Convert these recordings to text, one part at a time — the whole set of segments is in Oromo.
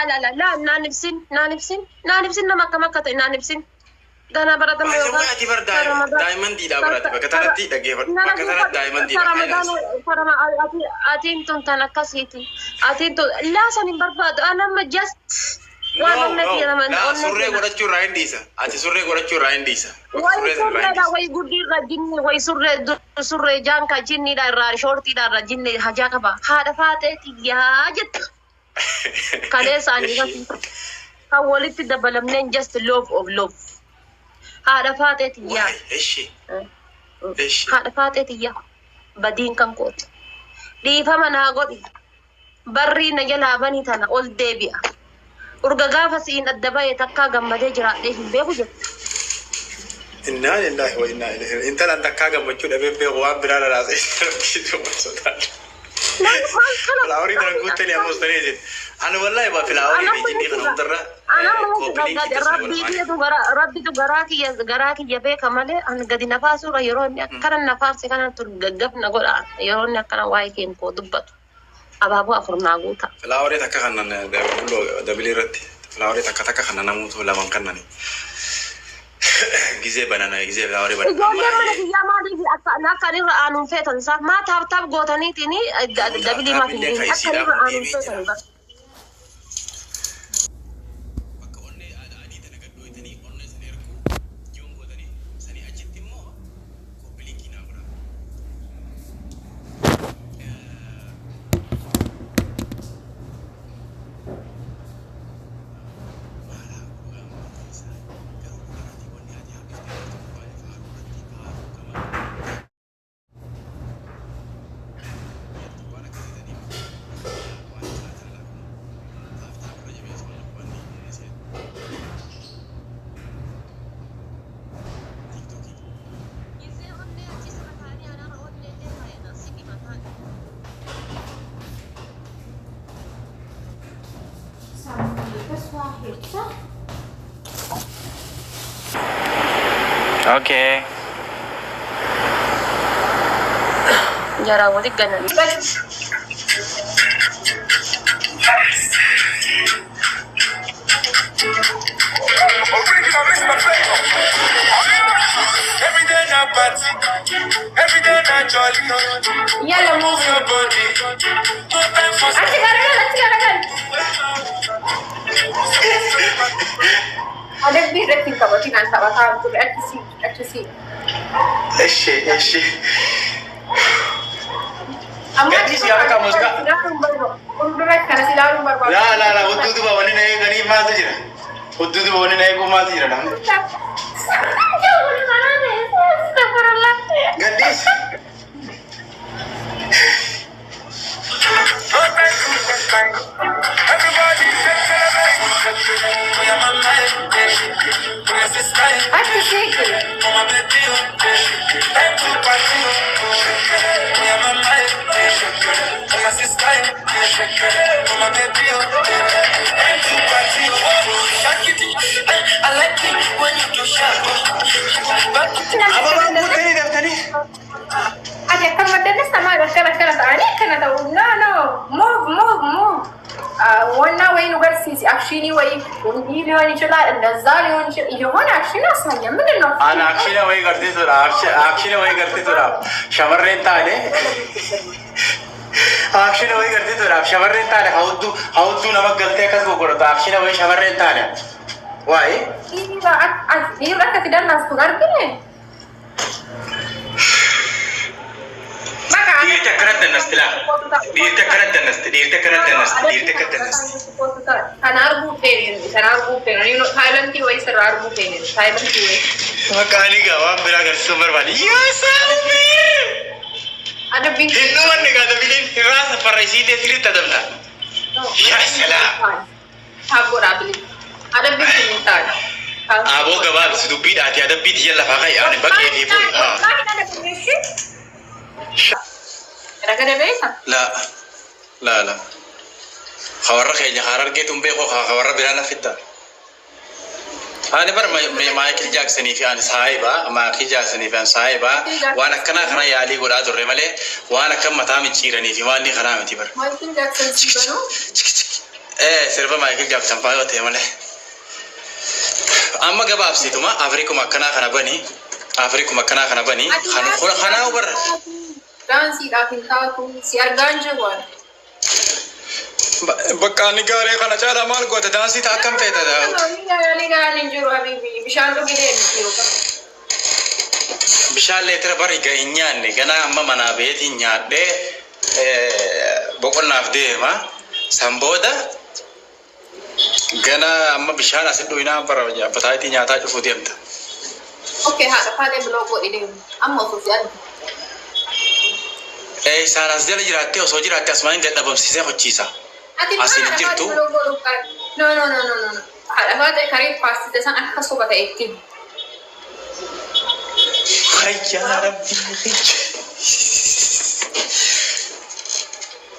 Laa laa laa laa naan ibsin naan ibsin naan ibsin nama akkam akka ta'e naan ibsin. Ganaa baratama Baay'ee yookaan ati bar daa'imandiidha barate bakka tanatti dhaggeeffadhu. Bakka tanatti daa'imandiidha. Atiin tun tan akkasiiti. Atiin tun laa san hin barbaadu. An amma just waan No, onnee no. kiyya nama Laa onnee surree kiyya. godhachuu irraa hin dhiisa. Ati surree godhachuu irraa hin dhiisa. Bakka Wayi surree san irraa hin surreedha dhiisa. wayi guddiirra jinni wayi surree surree jaanka jinniidha irraa shoortiidha irraa jinni hajaa qaba. Haadha faatee xiyyaa jetta. Kaleessa ani kan walitti dabalamneen just love of love. Haadha faatee xiyyaa. Waay, eshi, eshi. Haadha faatee xiyyaa. Badiin kan kooti. Dhiifama naa godhi. Barrii na jalaa banii tana ol deebi'a. Urga gaafa siin adda ba'e takkaa gammadee jiraadhee hin beeku jette. Innaa lillahi wa innaa ilaihi raji'uun. Intalaan takkaa gammachuu dhabee beeku waan biraa lalaasee rabbiitu sodaadha. Maal maal kana Filaaworii tanan guuttanii ammoo ustarii isin. Ani wallahi ba filaaworii fi jinnii kana hundarra koopiliinkii tasuma Rabbii godha. kiyatu gara rabbitu garaa kiyya beeka malee an gadi nafaasuudha yeroo inni akkana nafaarse kana tun gaggaf na godha yeroo inni akkana waa'ee keen koo dubbatu abaaboo afur naa guuta. Filaaworii takka kanan bulloo dabilii irratti filaaworii takka takka kana namuutu laman kannani. Gizee banana gizee filaaworii banana. Ijoolleen mana kiyyaa maaliif akka akka ani irra aanuun feetan isaa maa taap taap gootaniitiin dabilii maaf hin deemin akka ani irra aanuun feetan bara. Bakka onnee adii tana gad dhooytanii onnee sana erguu ji'uun gootanii sanii achitti immoo koopiliinkii naa godhaa. Maal haa godhu gaa maatii isaa garuu dhumarratti wanni ati harkiftee jirtu waan faaruu irratti faaruu qaba. Jettu waan akkasii tanii waan kana tana laafnu taaf taaf irra jabeessu waan wanni isee tiktokii. Gizee onnee achi sirra kaa'anii anaarra onnee illee kaa'ina si dhibataan. Okay. Jaraa wali ganan. Original Mr. Flavor. Every day na party, every day na jolly. Yalla Move your body, no time for Achi garagal, achi garagal. Adabbii irratti hin qabatin an taphataa ture achi sii achi sii. Eshi eshi. Amma Gadhiisi yaa bakka muuziqaa. Fuuldura kanas ilaaluun barbaadu. Laa laa laa hudduu duuba wanni na eeganii maaltu jira? Hudduu duuba wanni na eeguu maaltu jira namni? Gadhiisi. No time to waste time. Everybody say celebrate. For your mama, eh, for your sister, eh, Achi siqi. for my baby, oh, eh. Time to party, oh. For your mama, eh, for my sister, eh, for my baby, oh, eh. Time to party, oh. Shake it, eh, I like it when you do sharp. Back it. Ababaan guuttanii daftanii. Ati akkam maddannes tamaa akkana akkana ta'anii akkana ta'u. No no move move move. ዋና ወይ ንገርሲሲ አክሽኒ ወይ እንዲህ ሊሆን ይችላል፣ እንደዛ ሊሆን ይችላል። የሆነ አክሽን አሳየ። ምንድን ነው? Ana akshina wayii garsiisuudhaaf akshina wayii garsiisuudhaaf shamarreen taane akshina wayii garsiisuudhaaf shamarreen taane hawwattuu hawwattuu nama galtee akkas goggodhatu akshina wayii shamarreen taane waa'ee Dhiirri akkati dannastu argine. Dhiirti akkanatti dannasti laa dhiirti akkanatti dannasti dhiirti akkanatti dannasti dhiirti akkanatti dannasti. Kan arguu feene kan arguu feene taayilantii wayii sirraa arguu feene taayilantii wayii. Maqaan egaa waan biraa agarsiisuun barbaade. Yaa saawwi! Adabbiin Hin dhumanne gaa dabiliin irraa safarra isiillee sirriitti adabna. Yaa salaam! Taaboodhaa bilis. Adabbiin kun hin taane. Aboo gabaabsi dubbiidhaati adabbii tiyya lafaa ka'i ani baqee fi fuudhu. Ragada beeka? Laa laa laa. Hawarra keenya haara argeetu hin beeku hawarra biraa na fidda. Ani bara Maayikil Jaaksanii fi ani saahiba Maayikil Jaaksanii fi ani saahiba waan akkanaa kana yaalii godhaa turre malee waan akka mataa micciiranii fi waan inni kanaa miti bara. Maayikil Jaaksan si banuu? Ee, sirba Maayikil Jaaksan faa yoo ta'e malee. Amma gabaabsiituma Afrikuma akkanaa kana bani. Afrikuma akkanaa kana bani. Ati Kan kanaa barra. Daansiidhaaf hin taatu si argaa hin jiru ani. Bakka ani gaaree kana caalaa maal goota daansii ta'a akkam feeta daawwatu. Ni gahaan hin jiru habibi bishaan dhugi deemti yookaan. Bishaan leetira bari ga hin nyaanne ganaa amma manaa beetiin nyaadhee boqonnaaf deema. San booda gana amma bishaan asin dhuyinaa bara bataayitii nyaataa cufuu deemta. Okay, haadha faatee biloo godhi deemu. Amma osoo si argu. Isaan as jala jiraattee osoo jiraatte asumaan hin dadhabamsiisee hochiisa. Ati Asiin haadha jirtu. faatee biloo godhu kan. No, no, no, no, no. Haadha faatee karee paasite san akka soba ta'etti. Hayyaa rabbii.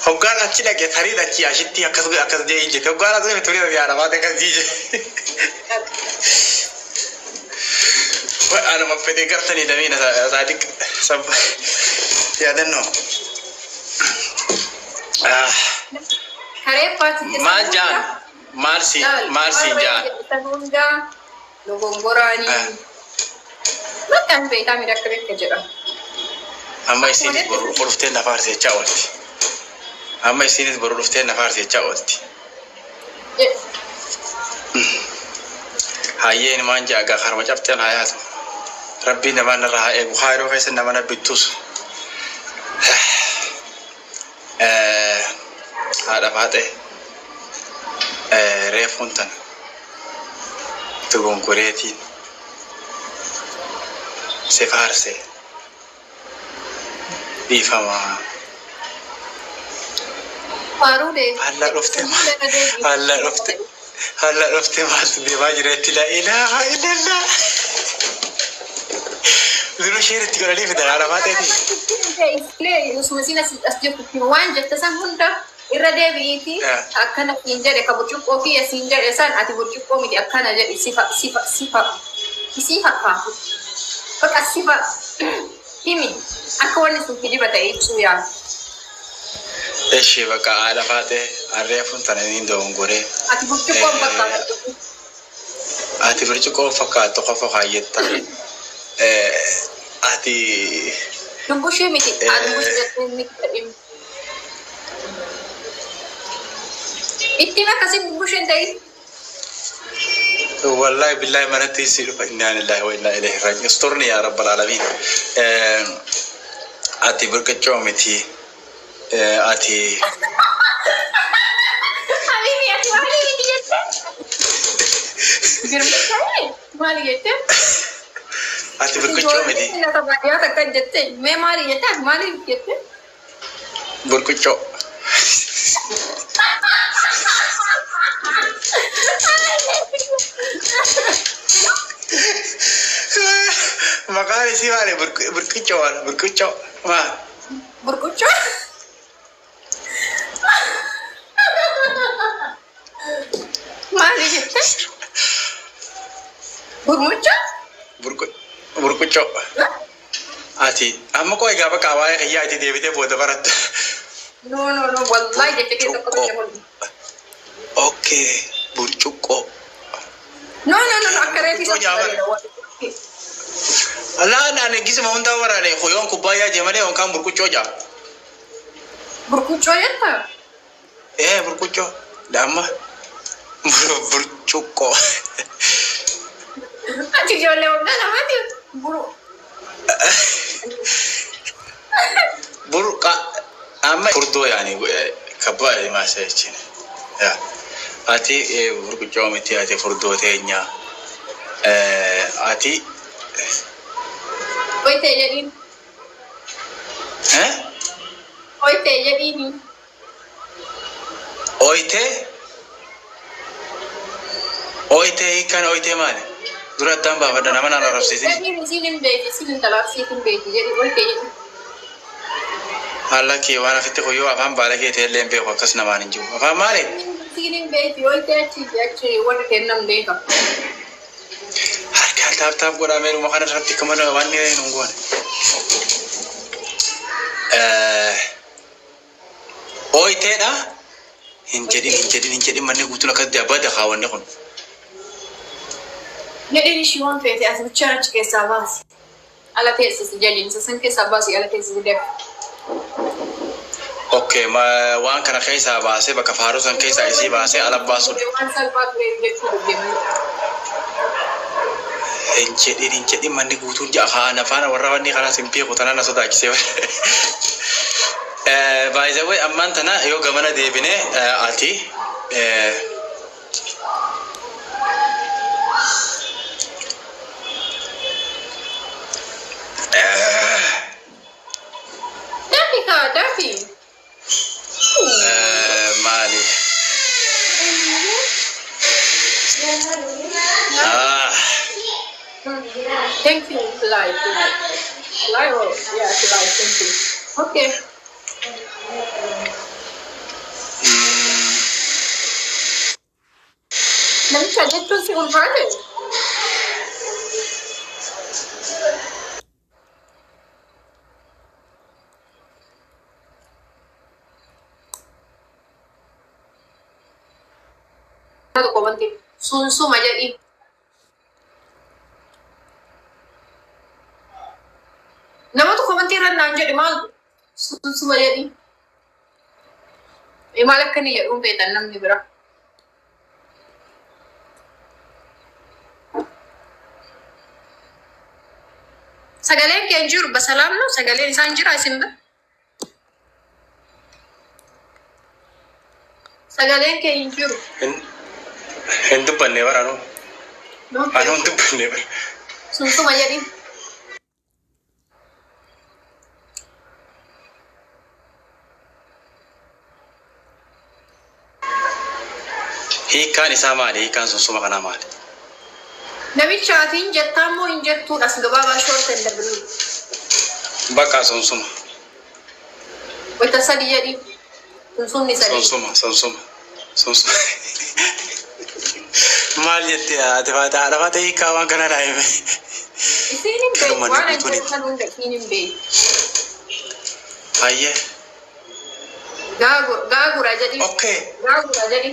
Hoggaan achi dhaqe tarii achi ashitti akkas akkas jee jette. Hoggaan as dhufe turii haadha faatee akkas jee. Anuma fedhee gartanii damiina saadiq sabba yaadannoo. Karee paasite san. Maal jaan? Maal si maal siin jaan? San hundaa dogongoraanii. Bakka hin beekaa miidhagina beekta jedhama. Amma isiinis boru dhuftee na faarsechaa oolti. Amma isiinis boru dhuftee na faarsechaa oolti. Hayyeen maan ja'a gaa karma cabxeen haa yaatu. Rabbiin namaa narra haa eegu. Haayiroo keessa nama na bittus. Haadha faaxee reefuun tana dogongoreetiin si faarse dhiifamaa. Faaruu deemu. Faallaa dhuftee maal? Faallaa dhuftee. Faallaa dhuftee maaltu deemaa jira itti laa ilaaha illallah. Dura isheen itti godhanii fidan haadha faaxeeti. Usuma siin as jirtu waan jette san hunda irra deebi'iiti akkana siin jedhe ka burcuqqoo kiyya siin jedhe san ati burcuqqoo miti akkana jedhi sifa sifa sifa isii fakkaatu. Bakka sifa himi akka wanni sun kijiba ta'e ibsuu yaala. Eshi bakka haadha faaxee harreefuun tana inni dogongoree. Ati burcuqqoon fakkaatu. Ati burcuqqoon fakkaattu qofa kaayyetta. Ati. Dumbushii miti. Ati dumbushii jettee miti jedhimi. Ittiin akkasiin dumbushii hin ta'in. Wallahi billahi manatti si dhufa innaa lillahi wa innaa ilaihi raaji'uun. Usturni yaa rabbal aalamiin. Ati burcuqqoo miti. Ati. Habibi ati maali miti jette? Girmichaa maali jette? Ati burcuqqoo miti. Lafa baadiyyaa takka jette. Mee maali jette? Ati maali jette? Burcuqqoo. Maqaan isii maali? Burcuqqoo maal? Burcuqqoo maal? Burcuqqoo? Maali jette? Gurmucha? Burcuqqoo. Ati amma koo egaa bakka waa'ee kiyyaa itti deebitee booda baratta. No, no, no. Wallahi jecha keessa tokko tokko mul'isa. Okay, burcuqqoo. No, no, no, no. Akka reefi Burcuqqoo nyaabara. Alaa naan gisuma hundaa waraane yoon kubbaayyaa jee malee yookaan burcuqqoo jaa. Burcuqqoo jetta? Ee burcuqqoo. Damma burcuqqoo. Ati ijoollee waggaa lamaati. Buru. Burqa amma furdoo yaani kabbaa maasa jechuun. Ati burcuqqoo miti ati furdoo teenya. Ati. Oyitee jedhiin. Oyitee jedhiini. Oyitee? Oyitee hiikkaan oyitee maali? Dura addaan baafadha nama naan arrabsiisini. Jedhiin isiin hin beeki isiin intalaaf siif hin beeki jedhi oyitee jedhiin. Haala kee waan afitti kuyyoo afaan baala kee ta'e illee hin beeku akkas namaan hin jiru. Afaan maali? Isiin hin beeki oyitee achi achi warri kennan beeka. Harkaan taap taap godhaa meeruma kana irratti akkuma waan ni hin goone. Oyiteedha. Hin jedhin, hin jedhin, hin jedhin, manni guutuun akkasitti abbaa kaawwanne kun. Jedhin ishii waan feete as bichaan achi keessaa baasi. Ala teessisi jedhin san keessaa baasi, ala teessisi deema. Okay, waan kana keessaa baasee, bakka faaruu san keessaa isii baasee ala baasuudha. Waan salphaa ture jechuu deemu. Hin jedhin, hin jedhin, manni guutuun ja'a kaan afaan warra wanni kanaas hin beeku, tanaan na sodaachisee. By the way, ammaan tana yoo gamana deebine ati Dafi kaa dafi. Maali? Ah, Thank you, fly, fly. Fly or yeah, fly, thank you. Okay. Namicha jechuun si ulfaate? Tokko wanti sunsuma jedhi. Nama tokko wanti irra naan jedhi, maal sunsuma jedhi. Maal akka inni jedhuun beekan namni bira. Sagaleen kee hin jiru, basalaam no, sagaleen isaan jira isin bira. Sagaleen kee hin jiru. Hin dubbanne bara anuu. Anuu hin dubbanne bara. Sunsuma jedhi. Hiikkaan isaa maali? Hiikkaan sunsuma kanaa maali? Namichaatiin jettaa immoo hin jettuudha as gabaabaa, short and brief. Bakka sunsuma. Wanta sadi jedhi. Sunsumni sadi. Sunsuma, sunsuma. Sunsuma. Maal jettee ati faata haadha faata hiikkaa waan kana naa hime. Isiin hin beeku. Garuu manni Waan ani guutuun jedhu kan hunda isiin hin beeku. Hayyee. Gaagura jedhi. Okay. Gaagura jedhi.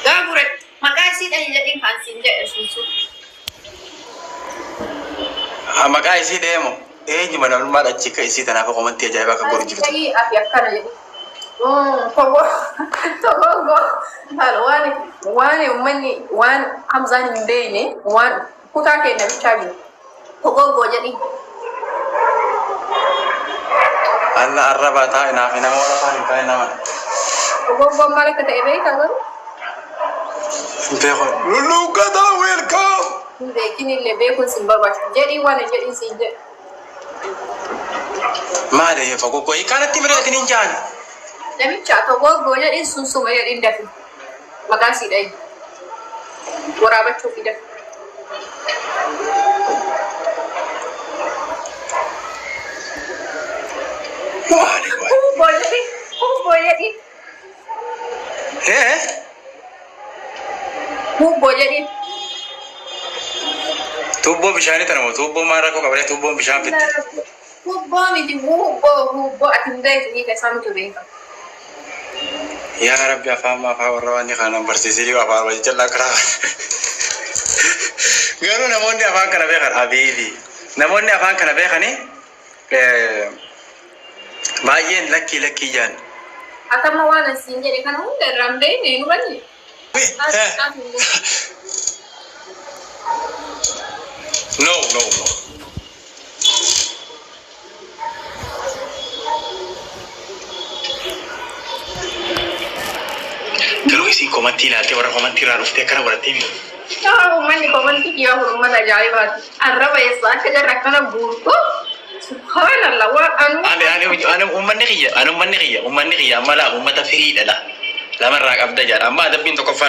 Gaagura maqaa isii dhahi jedhin kan siin jedhe sunsun. Maqaa isii deemu eenyuma namummaa achi akka isii tanaaf komantii ajaa'ibaa akka godhu jirtu. Dhahii ati akkana jedhi. Togo togo waan waan uummanni waan Hamzaan hin beekne waan kutaa keenya bichaa jiru. Togoggoo jedhi. Alla arrabaa taa'e naaf nama warra afaan hin taa'e nama. Togoggoon maal akka ta'e beekaa garuu? Hin beeku. Lulluuqqataa, welcome. Hin beekin illee beekuun sin barbaachisu. Jedhii waan hin jedhin siin jedhe. Maali fogoggoo hiikkaanatti bireetiin hin jaan. Namicha togoggoo jedhin, sunsuma jedhin, dafi. Maqaa sii dhahi. Waraabachuu fi dafi. Maali waay. Hubboo jedhi. Hubboo jedhi. Ee. Hubboo jedhi. Tuubboo bishaanii tana moo tuubboo maal rakkoo qabdee tuubboon bishaan fitti? Hubboo miti, hubboo, hubboo ati hin beektu, hiika isaa nutu beeka. Yaa Rabbi, afaan afaan warra waan kana barsiisanii afaan wajji jallaa karaa. Garuu namoonni afaan kana beekan abiibi. Namoonni afaan kana beekanii baay'een lakkii lakkii jaan. Atamma waan asiin jedhe kana hunda irraa hin beekne nu banne. No, no, no. Garuu isin komantii ilaaltee warra komantii irraa dhuftee akkana godhattee miti. Uummanni komantii kiyyaa kun uummata ajaa'ibaati. Arraba eessaa akka jarri akkana guurtu. Subhaanallah, waan anuu. Ani uummanni kiyya, ani uummanni kiyya amma laa uummata firiidha laa. Lamarraa qabda jedha. Amma adabbiin tokkoffaa.